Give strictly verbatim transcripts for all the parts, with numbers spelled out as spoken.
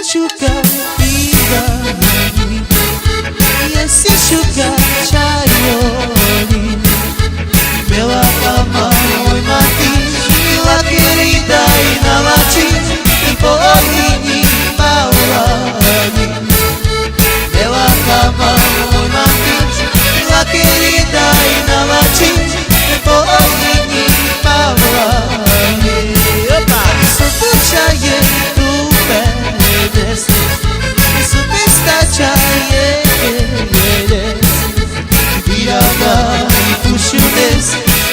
Shuka pira, i ese shuka chayori. Bela kama oi mati, la kerida i na lachi, i po oi ni pawani. Bela kama oi mati, la kerida i na lachi, i po oi ni pawani. Opa! Sotu chaye tu pedes, i sopesta chaye keres. Birada i puchunes,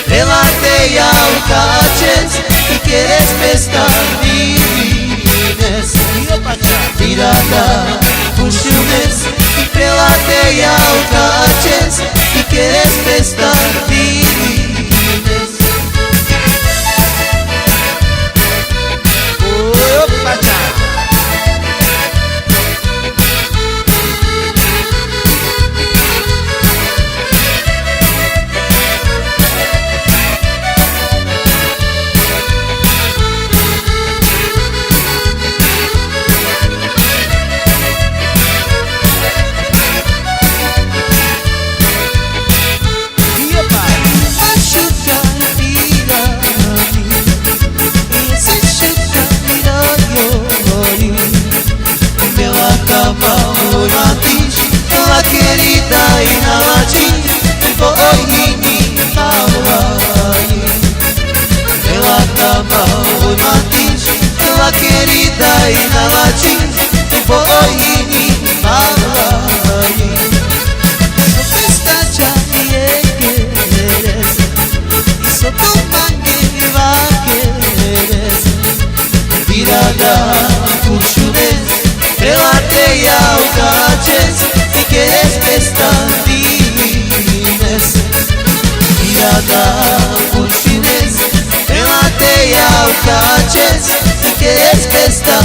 bela te yau kaches, i keres pesta divines. Birada i puchunes, bela te yau kaches, i keres pesta divines. Opa! Opa! Shuka pira, i ese shuka pira yori. Bela kama oi mati, la kerida i na lachi, i po oi ni pawani. Bela kama oi mati, la kerida i na lachi, i po oi ni pawani. Sopesta chaye keres, i sotu mange vakeres. Birada i puchunes, bela te yau kaches, i keres pesta divines. Birada i puchunes, bela te yau kaches, i keres pesta